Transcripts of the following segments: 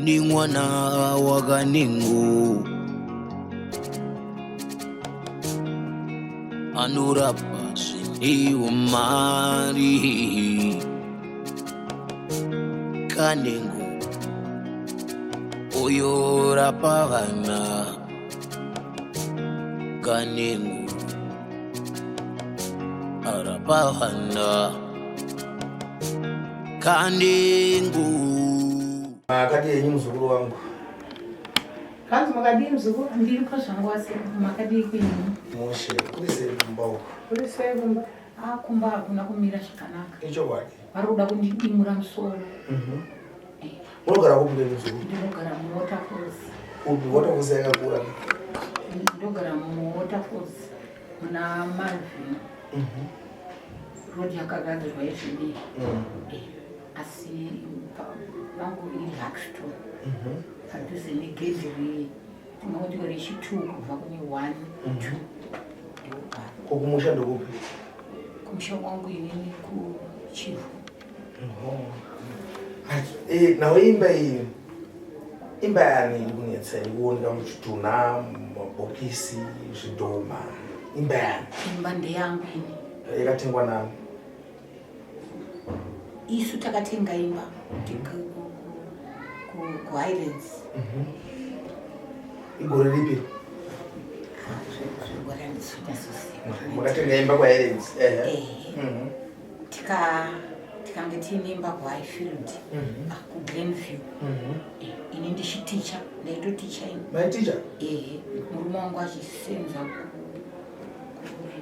Kune mwana waKanengo anorapa zvine umari. Kanengo uyorapa vana. Kanengo arapa vana. Kanengo. Makadii henyu muzukuru wangu? Hanzi makadii muzukuru? Ndiripo zvangu asi makadii kuini? Mushe, kuri sei kumba uko? Kuri sei kumba? Ah, kumba hakuna kumira zvakanaka. Ichokwadi. Vari kuda kundidimura musoro. Eh. Munogara kupi kwenyu muzukuru? Ndinogara muWaterfalls. Kupi? Waterfalls yakakura. Ndogara muWaterfalls muna Malvin. Road yakagadzirwa izvini. Eh, asi vangu iri Hackstone. Padhuze negedhi rinoti rechi2 kubva kune 1 2 ndopari. Ko kumusha ndokupi? Kumusha kwangu inini kuChivhu. Eh, nawo imba iyi imba yani iri kunetsa iri kuoneka muchitunha, mabhokisi, zvidhoma. Imba yani? Imba ndeyangu ini. Yakatengwa nani? Isu takatenga imba kuHighlands. Igore ripi? Zvegore handisonyatsoziva. Makatenga imba kuHighlands? Ehe. Tikange tiine imba kuHighfield, kuGlenview. Ini ndichiticha, ndaitoticha ini. Maiticha? Ehe, murume wangu achisenza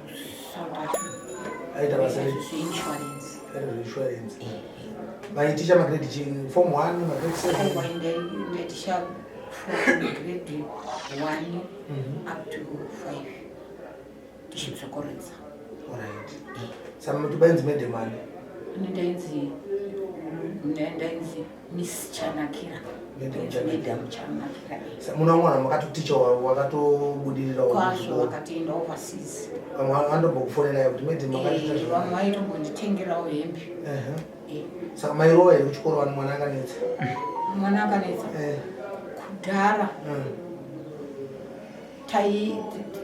kuSouth Africa. Aita basa reinsurance. Reinsurance. Maiticha magrade chi form 1, magrade 7? Aiwa, ndaiticha from grade 1 up to 5 tichidzokorodza. Alright. Saka mati madam ani? Ini ndainzi Miss Chanakira. Madam Chanakira. Madam Chanakira. Muna mwana makatoticha wakatobudirira kwazvo, wakatoenda overseas. Vamwe vandombokufonera kuti madam makaticha? Vamwe vaitombonditengerawo hembe. Saka mairova here kuchikoro vani mwana akanetsa? Mwana akanetsa kudhara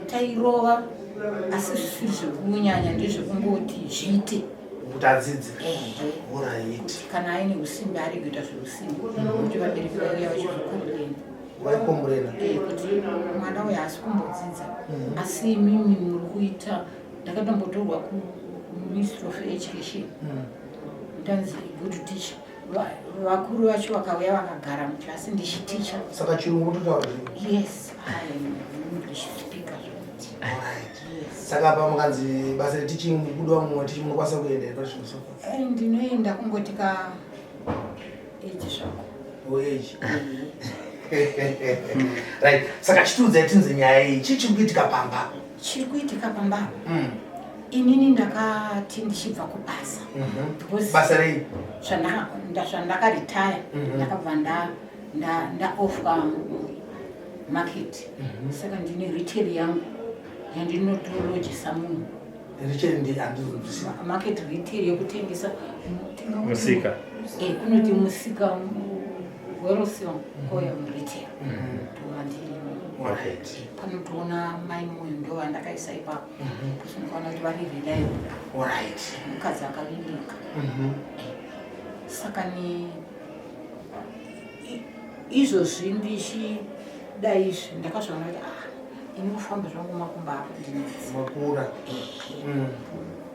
tairova, asi zvisiri zvekunyanya, ndezvekungoti zviite. Kuti adzidze. Ehe. Alright. Kuti kana aine usimbe ari kuita zveusimbe, kuti vabereki vauya vachizokomburena. Vaikomburena? Kuti mwana uyu haasi kumbodzidza, asi imimi muri kuita. Ndakatombotorwa kuMinistry of Education, ndanzi good teacher. Vakuru vacho vakauya vakagara muklasi ndichiticha. Saka chirungu totaura zvino? Yes, I am English speaker zvokuti. Alright. Yes. Saka pa mukanzi basa reteaching kudiwa mumwe teaching, munokwanisa kuenda here pazvino? Ndinoenda, kungoti ka age zvako. Age. Right, saka chitiudzai tinze nyaya iyi, chii chiri kuitika pamba? Chiri kuitika pamba, inini ndakati ndichibva kubasa, because Basa rei? Zvandakaritaya, ndakabva ndaofwa market, saka ndine retail yangu yandinotolojisa munhu. Retail ndi handizonzwisisa. Market retail yekutengesa. Musika. Kunoti musika wholesale koya muretail, ndovandiri. Panotoona mai Moyo, ndo vandakaisa ipapo, kusinokaona kuti vari reliable. Mukadzi akavimbika. Saka ni izvozvi ndichida izvi, ndakazvaona kuti ah, ini kufamba zvangu makumba akundinetsa. Makura.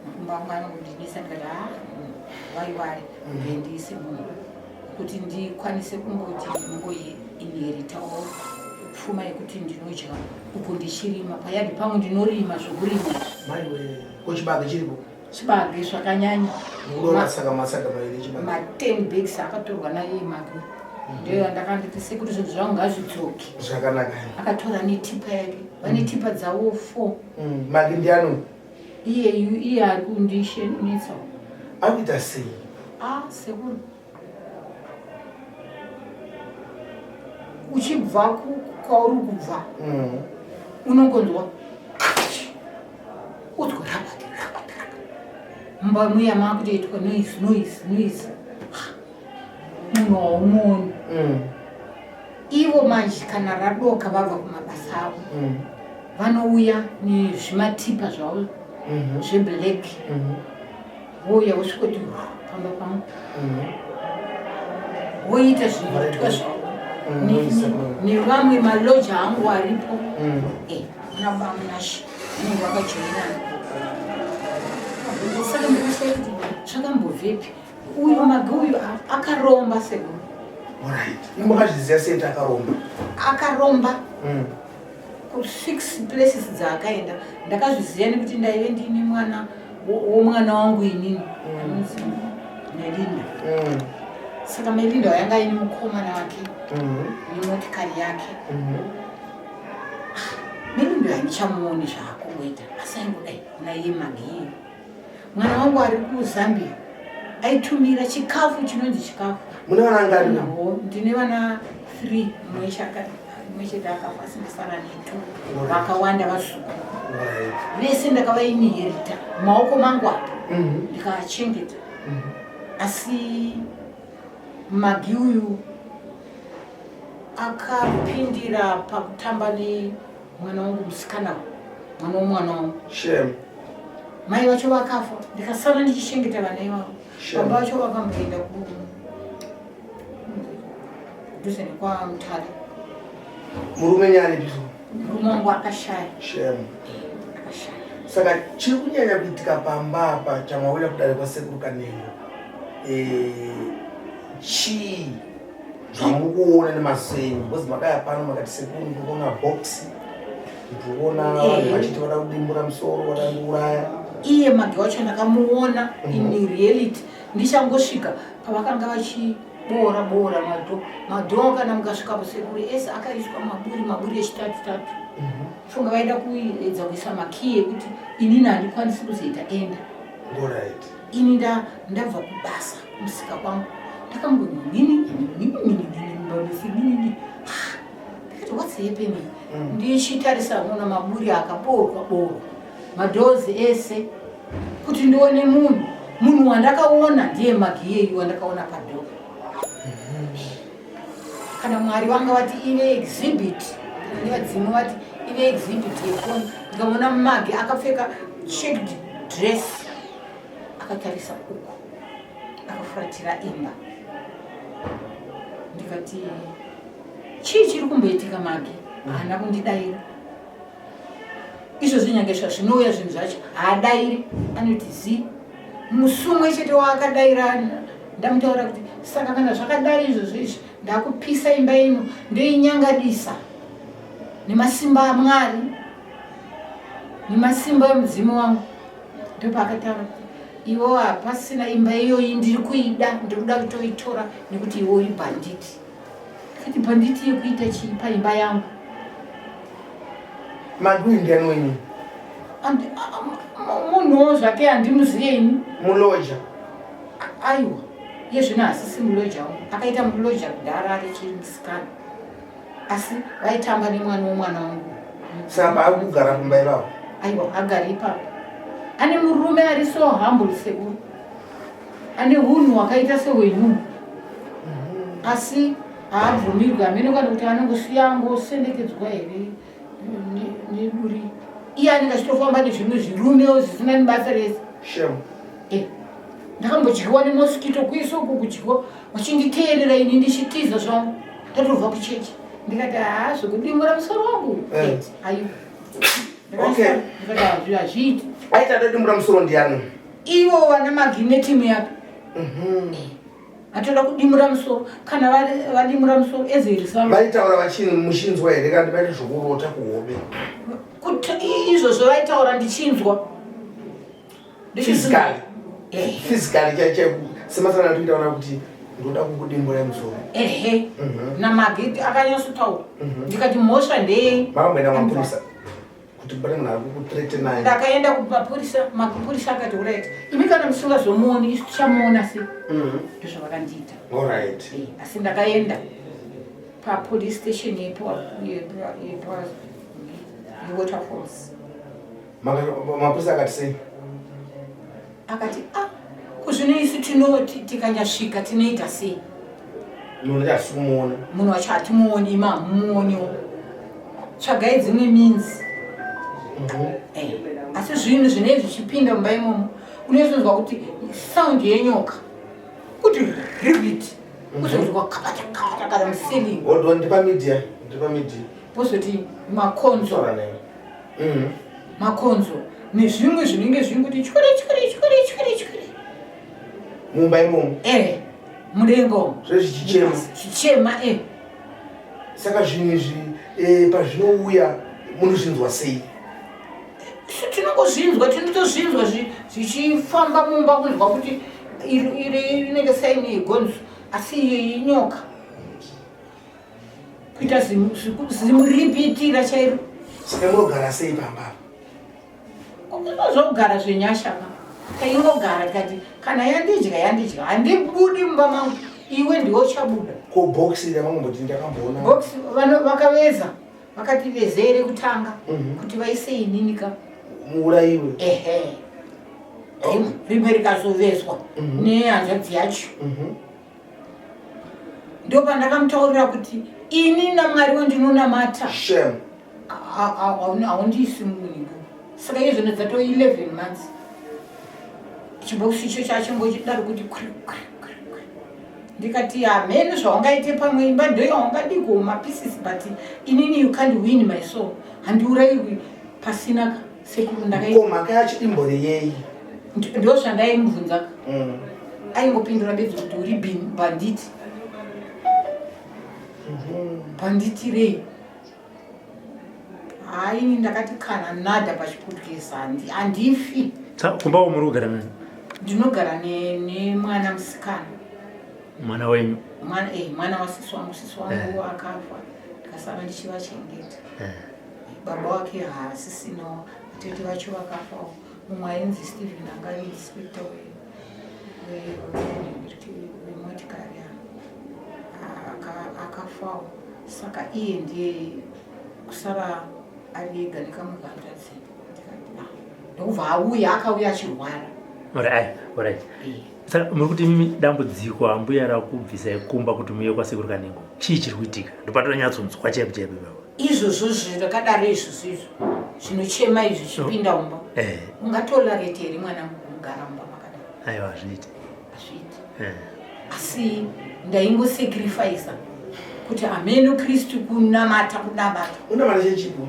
Makumba angu anokundinetsa. Ndikati ah, waiwari ngendiise munhu kuti ndikwanise kungoti ndinongoinheritawo pfuma yekuti ndinodya uku ndichirima payadhi pangu, ndinorima zvokurima izvi. Maiwe, ko chibage chiripo? Chibage zvakanyanya. Mukuda masaga, masaga maviri echibage. Ma10 bags akatorwa naiye Magi, ndoyo andakanditi sekuti zvinhu zvangu ngazvidzoke. Zvakanaka. Akatora netipper yake, vane tipper dzavo four. Magi ndiani? Iyeyu, iye ari kundishenetsa. Ari kuita sei? Ah, sekuru, uchibva kwauri kubva, unongonzwa udzwa rabati rabati mumba muya makutoitwa noise, noise, noise. Munhu haumuoni. Ivo manje kana radoka vabva kumabasa avo vanouya nezvimatipa zvavo zveblack, vouya vosvikoti pamba pangu, voita zvinoitwa zvavo nevamwe maloja angu aripo. Muna bamunashi vanenge vakajoinana. Saka ndikushaya kuti zvakambobvepi. Uyu Magi uyu akaromba, sekuru. Alright. Makazviziva sei kuti akaromba? Akaromba kusix places dzaakaenda. Ndakazviziva nekuti ndaive ndine mwana womwana wangu inini anonzi Melinda. Saka Melinda yanga aine mukomana wake nemotikari yake. Melinda handichamuoni zvaakungoita, asi aingodai naiye Magi. Mwana wangu ari kuZambia aitumira chikafu chinonzi chikafu. Mune vana ngani? Ndine vana 3, mumwe chete akafa, asi ndasara netu. Vakawanda vazukuru. Vese ndakavainherita mumaoko mangu apa, ndikavachengeta. Asi Magi uyu akapindira pakutamba nemwana wangu musikana, mwana womwana wangu. Shame. Mai vacho vakafa, ndikasara ndichichengeta vana ivavo. Shame. Baba vacho vakamboenda kudhuze nekwaMutare. Murume nyaripi? Murume wangu akashaya. Shame. Akashaya. Saka chiri kunyanya kuitika pamba apa chamwawira kudare kwasekuru Kanengo, chii zvamukuona nemaziso enyu? Because makaya pano makati, "Sekuru, ndiri kuona bhokisi, ndiri kuona vanhu vachiti vada kudimbura musoro, vada kundiuraya." Iye Magi wacho ndakamuona in reality ndichangosvika pavakanga vachiboora boora madoor. Madoor, kana mukasvika kusekuru, ese akaiswa maburi, maburi echitatu tatu. Funga vaida kuedza kuisa makiyi ekuti inini handikwanisi kuzoita enda. Ini ndabva kubasa kumusika kwangu, ndakangonini, ndikati, "What's happening?" Ndichitarisa kuona maburi akaboorwa boorwa madoors ese kuti ndione munhu. Munhu wandakaona ndiye Magiyeyu wandakaona padoor. Kana Mwari vanga vati ive exhibit, kana nevadzimu vati ive exhibit yefoni, ndikamuona Magi akapfeka checked dress, akatarisa uku, akafuratira imba. Ndikati, "Chii chiri kumboitika, Magi?" Haana kundidayira. Izvozvi nyange zvazvinouya zvinhu zvacho haadairi, anoti zi. Musi umwe chete waakadaira, ndamutaura kuti, "Saka kana zvakadai izvozvo izvi, ndakupisa imba ino, ndoinyangadisa nemasimba aMwari, nemasimba emudzimu wangu." Ndopaakataura kuti, "Iwo hapasina imba iyoyi, ndiri kuida, ndiri kuda kutoitora nekuti iwe uri bhanditi." Ndikati, "Bhanditi yekuita chii paimba yangu?" Magi uyu ndiani wenyu? Munhuwo zvake, handimuziye ini. Muloja? Aiwa, iye zvino hasisi muloja wangu. Akaita muloja kudhara ari chiri musikana, asi vaitamba nemwana womwana wangu. Saka paari kugara kumba ipapo? Aiwa, agari ipapo. Ane murume ari so humble, sekuru, ane unhu hwakaita sehwenyu, asi haabvumirwi. Hamene kana kuti anongosiya angosendekedzwa here neduri. Iye anenge achitofamba nezvimwe zvirumewo zvisina nebasa rese. Shame. Ndakambodyiwa nemosquito kuisa uku, kudyiwa vachinditeerera, ini ndichitiza zvangu ndatobva kuchechi. Ndikati, "Haa, zvekudimura musoro wangu, aiwa." Ndikati, "Hazviiti." Aita adadimbura musoro ndiani? Ivo vana Magi netimu yake. Atoda kudimura musoro. Kana vadimura musoro ezerisalo. Vaitaura muchinzwa here, kana vaita zvokurota kuhope? Kuti izvozvo vaitaura ndichinzwa. Physically, physically chai chai, semasana atoitaura kuti, "Ndoda kukudimbura musoro"? Ehe. NaMagi akanyatsotaura. Ndikati, "Mhosva ndeyei?" Makamboenda mapurisa kuti pane munhu ari kukuthreatenai? Ndakaenda kumapurisa. Mapurisa akati, "Alright, imi kana musingazomuoni, isu tichamuona sei?" Ndozvavakandiita. Asi ndakaenda papolice station yeWaterfalls. Mapurisa akati sei? Akati, "A, kuzvino isu tikanyasvika tinoita sei?" Munhu wacho hatisi kumuona. Munhu wacho hatimuoni, imi hamumuoniwo. Tsvagai dzimwe means. Eh, asi zvinhu zvinenge zvichipinda mumba imomo, unozonzwa kuti sound yenyoka kuti ribbit, uzonzwa kabata kabata kana muceiling. Hold on, ndipa media, ndipa media. Pozoti makonzo. Taura naye. Makonzo nezvimwe zvinenge zvingoti chwiri chwiri chwiri chwiri chwiri Mumba imomo. Eh, mudenga umo. Zvezvichichema. Chichema, eh. Saka zvinhu izvi pazvinouya munozvinzwa sei? Isu tinongozvinzwa, tinotozvinzwa zvichifamba mumba, kunzwa kuti iri inenge saini yegonzo, asi iyi inyoka. Kuita zimuripitira chairo. Saka munogara sei pamba? Unozogara zvenyasha ma. Taingogara tikati kana yandidya yandidya, handibudi mumba mangu, iwe ndiwe uchabuda. Ko box ramangomboti ndakamboona? Box vakaveza, vakati vezere kutanga kuti vaise inini ka. Muurayiwe. Ehe. Rimwe rikazovezwa nehanzvadzi yacho. Ndo pandakamutaurira kuti ini naMwari wandinonamata. Shame. Haundiisi munhu. Saka iye zvino dzato 11 months. Chibhokisi icho chachingochidaro kuti kuri kuri kuri kuri. Ndikati hameno zvaungaite pamwe imba ndoyaungadiko mapieces, but inini you can't win my soul. Handiurayiwi pasina ka sekuru ndakaita. Ko mhaka yacho imbori yei? Ndo zvandaimubvunza. Aingopindura bedzi kuti uri banditi. Banditi rei? Hayi, ndakati kana nada pachiputukezi handifi. Kumba muri kugara nani? Ndinogara nemwana musikana. Mwana wenyu? Mwana wasisi wangu. Sisi wangu akafa, ndikasara ndichivachengeta. Baba wake haasisinawo, vatete vacho vakafawo. Mumwe ainzi Stephen anga ari inspector wemotikari akafawo, saka iye ndiye kusara ari ega nekamwe kahanzvadzi. Ndikati, "Ah." Ndokubva auya, akauya achirwara. Alright. Saka muri kuti imi dambudziko ambuya rakubvisai kumba kuti muye kwasekuru Kanengo, chii chiri kuitika? Ndopatoda chaipo chaipo ipapo. Izvozvo zvakadaro, izvozvo izvo zvinochema izvi zvichipinda mumba, ungatolerate here mwana kugara mumba makadaro? Aiwa, hazviiti. Hazviiti. Asi ndaingosacrifica kuti ameno Kristu, kunamata kunamata. Unamata chechipo?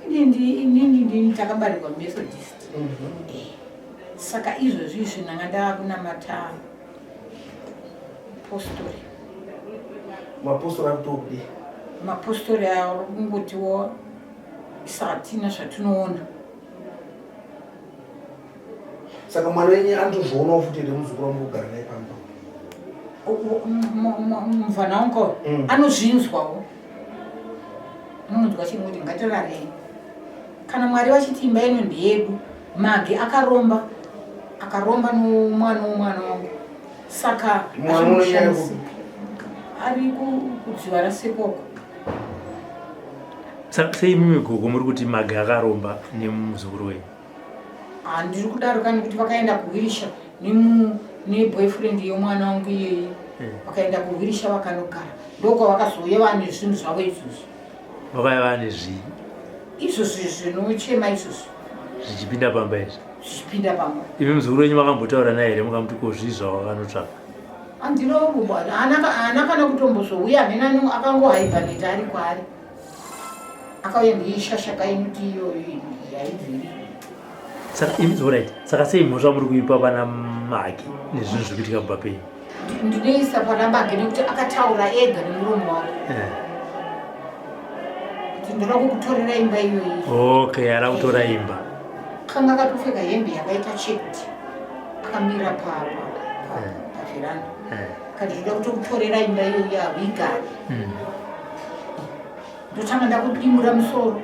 Inini ndini takabarirwa Methodist. Saka izvozvi izvi ndanga ndaakunamata postori. Mapostori akutokudi? Mapostori ari kungotiwo isatina zvatinoona. Saka mwana wenyu anotozvionawo futi here, muzukuru wamuri kugara naye pamba? Mufana wangu anozvinzwawo, anonzwa chingoti ngatirarei kana Mwari vachiti imba ino ndeyedu. Magi akaromba, akaromba nomwana womwana wangu, saka Mwana unonyanya ari kudziva rasekoko. Saka sei imimi gogo muri kuti Magi akaromba nemuzukuru wenyu? Handiri kudaro kani, kuti vakaenda kuhwirisha neboyfriend yomwana wangu iyeye. Vakaenda kuhwirisha vakanogara, ndokwavakazouya vane zvinhu zvavo izvozvo. Vakauya vane zvii? Izvozvi zvinochema izvozvo. Zvichipinda pamba izvi? Zvichipinda pamba. Imi muzukuru wenyu makambotaura naye here, mukamuti ko zvii zvawakanotsvaka? Handinoruba, haana kana kutombozouya hamene, akangohibernate ari kwaari. Akauya ndiishashaka inuti iyoyo haibviri. Saka imi, alright, saka sei mhosva muri kuipa vana Magi nezvinhu zviri kuitika mumba penyu? Ndinoisa pana Magi nekuti akataura ega nemuromo wake kuti ndoda kukutorera imba iyoyi. Okay, ara kutora imba. Kanga akatopfeka hembe yakaita checked, akamira pavheranda, akati ndoda kutokutorera imba iyoyi, hauigari. Ndotanga ndakudimura musoro,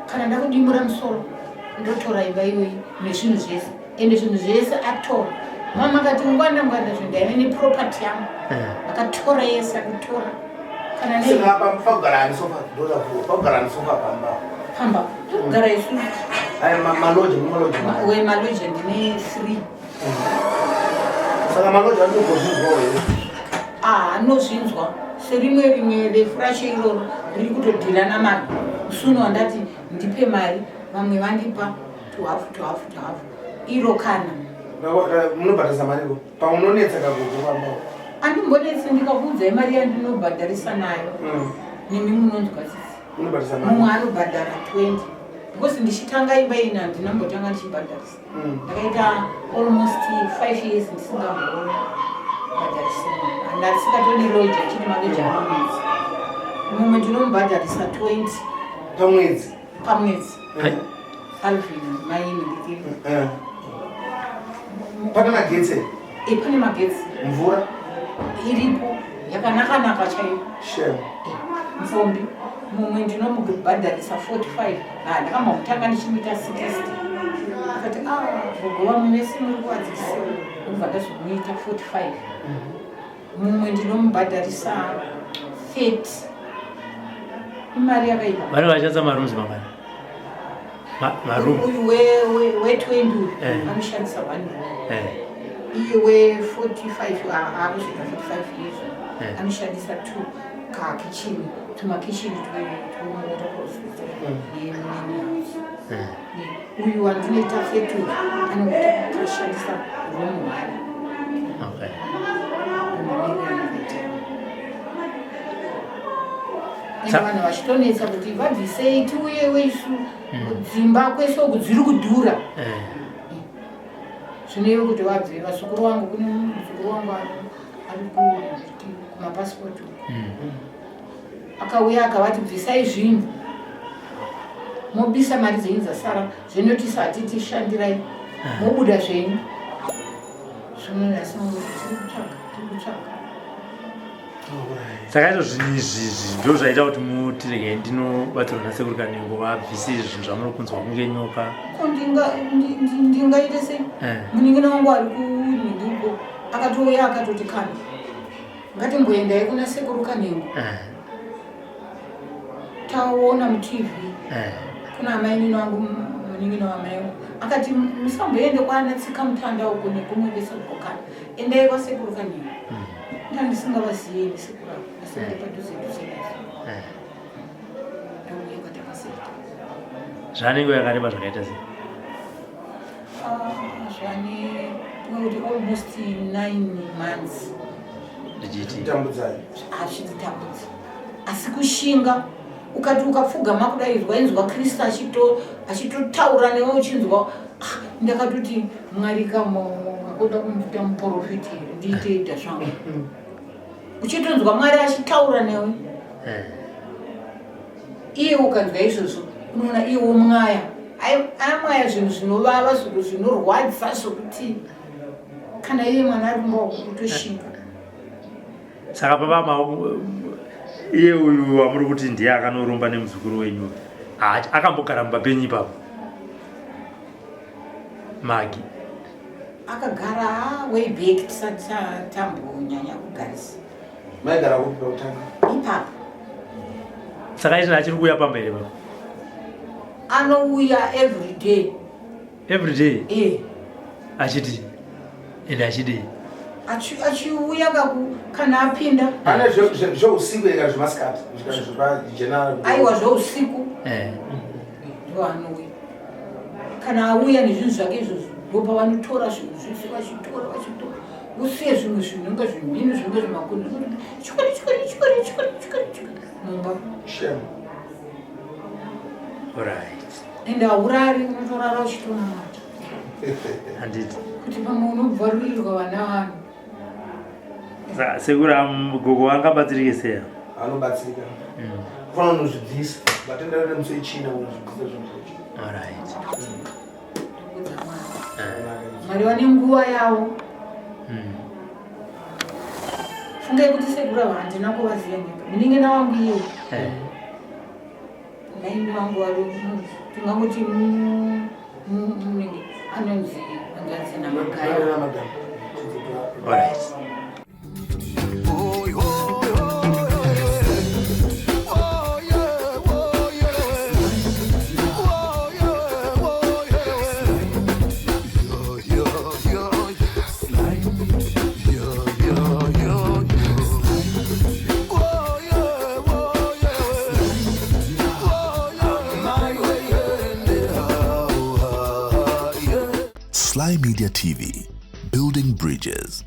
kana ndakudimura musoro ndotora imba iyoyi nezvinhu zvese. Ende zvinhu zvese atora. Mama akati ngwanda ngwanda zvinhu, ndaive neproperty yangu. Akatora yese, akutora kana ne Saka apa pakugara ani sofa? Ndoda pakugara ani sofa pamba? Pamba tokugara isusu. Aya maloja, maloja? Wemaloja ndine three. Saka maloja anogozvinzwawo here? Ah, anozvinzwa serimwe rimwe refu racho iroro riri kutodhila namari musuno wandati ndipe mari vamwe vandipa tuhafu tuhafu tuhafu iro kana munobhadharisa mariko pamwe unonetsa kagogo pamba andimbonetsi ndikakuudzai mari yandinobhadharisa nayo mm. nemi munonzwa sisi mumwe anobhadhara 20 because ndichitanga imba ini handina mbotanga ndichibhadharisa mm. ndakaita almost 5 years ndisingambobhadharisi munhu andasingatodi loja chiti maloja anonetsa mumwe ndinomubhadharisa 20 pamwedzi pamwedzi alvin maini ndikiri eh. pane magetsi e pane magetsi mvura iripo yakanakanaka chaiyo mfombi mumwe ndinomubhadharisa 45 ah, ndakambomutanga ndichimuita 60 akati ah, gogo vamwe vese muri kuvadzikisira ndobva ndazomuita 45 mumwe ndinomubhadharisa 30 imari yakaipa vane vachatsa marooms mangani maroom uyu we20 uyu eh. anoshandisa one room eh. iye we45 akusvika 45 years eh. anoshandisa two kakichini tumakichini twemuwaterprocessor uyu wandinoita 30 uyu anotoshandisa room one okay. Vanhu vachitonetsa kuti vabvisei tiuyewo isu hmm. dzimba kwese uku dziri kudhura eh. zvineiwe kuti vabve vazukuru vangu kune muzukuru wangu ari kumapasipoti uku hmm. akauya akavati bvisai zvinhu mobisa mari dzenyu dzasara zvenotisa hatiti shandirai eh. mobuda zvenyu zvino nhasi tiri kutsvaga tiri kutsvaga Saka izvo zvinhu izvi ndo zvaita kuti muti regai ndinobatsirwa nasekuru Kanengo vabvise zvinhu zvamuri kunzwa kunge nyoka. Ko ndingaite sei? Eh. Munin'ina wangu ari kunhingi uko akatouya akatoti kana ngatimboendai kuna sekuru Kanengo. Eh. Taona muTV. Eh. Kuna amainini wangu munin'ina wamai wangu akati musamboende kwaana tsika mutanda uko nekumwe kwese uko kana endai kwasekuru Kanengo. Hmm. Ndandisingavazivi ini sekuru ava asi ndi padhuze dhuze nazo. Eh. Ndouya kwatakaseta. Zvanenge yakareba zvakaita sei? Ah, zvane kuti almost 9 months. Ndichiti tambudzai. Hazvititambudzi. Asi kushinga ukati ukapfugama kudai wainzwa Kristu achito achitotaura newe uchinzwa ah, ndakatoti Mwari kakuda kundiita muprofiti here ndiite ita zvangu uchitonzwa Mwari achitaura newe eh. iye ukanzwa izvozvo unoona iye womwaya amwaya zvinhu zvinovava zvinhu zvinorwadza zvokuti kana iye mwana ari kumba kutoshinga saka baba iye uyu wamuri kuti ndiye akanoromba nemuzukuru wenyu akambogara mumba penyu ipapo Magi akagara way back tisati tambonyanya kugarisa. Maigara kupi pakutanga? Ipapo. Saka izvi achiri kuuya pamba here baba? Anouya every day. Every day? Eh. Achiti ende achidii? Achiuya kaku kana apinda. Ane zveusiku here kana zvemasikati? Zvepajena. Aiwa zveusiku. Eh. Ndo anouya. Kana auya nezvinhu zvake izvozvo ndopavanotora zvinhu zvese vachitora vachitora vosiya zvimwe zvinhu inga zvimhinu zvinga zvimakuni chikori chikori chikori chikori chikori chikori mumba. Shame. Right. Ende haurari unotorara uchitonamata. Handiti. Kuti pamwe unobvarurirwa vana vanhu. Sekuru gogo vangabatsirike sei? Anobatsirika. Mm. Kufanira unozvibvisa. Vatendera nemusi wechina unozvibvisa zvinhu zvacho. All right. Mwari vane nguva yavo. Mm. Fungai kuti sekuru ava handina kuvaziva nyika. Munin'ina wangu iye. Eh. Maini wangu vari tingangoti munenge anonzi hanzvadzi naMagaya. All right. Sly Media TV, building bridges.